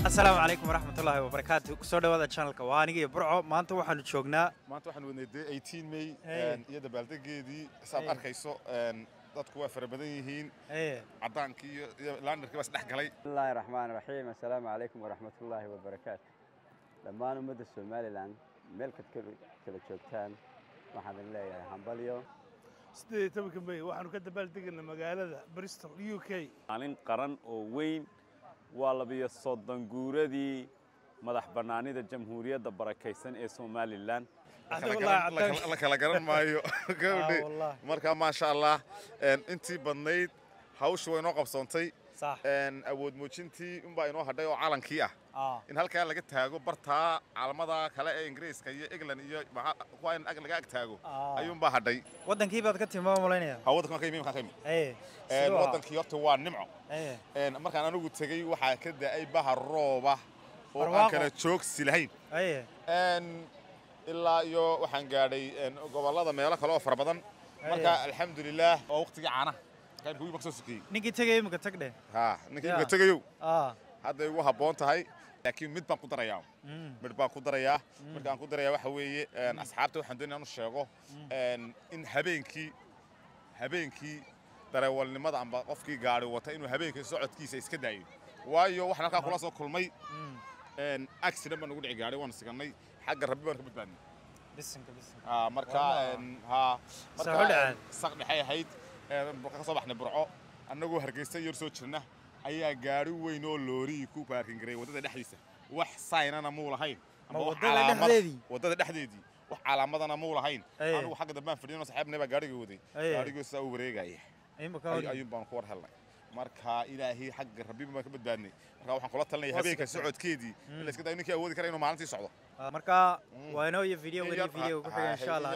Asalaamu calaykum waraxmatullaahi wabarakaatu. Kusoo dhawaada channelka, waa aniga iyo Burco. Maanta waxaanu joognaa Maanta waxaan wadnay dee 18 May iyo dabaaldegeedii. Saad arkayso, dadku waa fara badan yihiin, caddaankii iyo laandarkii baa isdhex galay. Bismillahi raxmaan raxiim. Assalaamu calaykum waraxmatullaahi wabarakaatu. Dhammaan ummadda Somalilan meel kad kala joogtaan, waxaan idin leeyahay hambalyo. 18-ka May waxaanu ka dabaaldegaynaa magaalada Bristol, UK. Maalin qaran oo weyn waa 32 guuradii madax bannaanida Jamhuuriyadda barakaysan ee Somalilan. La kala garan maayo gabadhi. Marka maasha Allah, intii badnayd hawshu way inoo qabsoontay. Awood muujintii unbaa inoo hadhay oo calankii ah in halkaa laga taago, bartaa calamada kale ee Ingiriiska iyo England iyo kuwa in ag laga ag taago ayuunbaa hadhay. Waddankii baad ka timi, baan malaynaya. Ha, waddankan ka yimi, kaan ka yimi. Waddankii horta waa nimco. Markaan anigu tegey waxaa ka da'ay bahar rooba oo aan kala joogsi lahayn ilaa iyo waxaan gaadhay gobollada meelo kale oo fara badan. Marka alxamdulilaah, waa waqtigii caanaha markaa imika soo sokeeyey. Ninkii tegay imika tag dheh. Ha, ninkii imika tegayow hadday ugu habboon tahay. Laakiin mid baan ku darayaa, mid baan ku darayaa. Markaan ku darayaa waxa weeye, asxaabta waxaan doonaya inaan u sheego in habeenkii dareewalnimada amba qofkii gaari wata inuu habeenkii socodkiisa iska daayo, waayo waxaan halkaa kula soo kulmay accident baan ugu dhici gaadhay, waan siganay, xagga Rabbi baan ka badbaadnay. Bisinka bisinka. Marka ha, marka saq dhexay ahayd, ka soo baxnay Burco annagoo Hargeysa yar soo jirna ayaa gaari weyn oo loorihii ku baarkin garay waddada dhexdiisa. Wax saynana muu lahayn. Waddada dhexdeedii? Waddada dhexdeedii, wax calaamadana muu lahayn. Anigu xagga dambaan fadhiyano, saaxiibnay baa gaariga waday, gaarigoo sidaa u wareegaya ayuun baan ku war helnay. Marka Ilaahay xagga Rabbi baan ka badbaadnay. Marka waxaan kula talinaya habeenka socodkeedii in la iska dayo, ninkii awoodi kara inuu maalintii socdo. Marka waa inoo iyo video weli video ku xiga, insha Allah.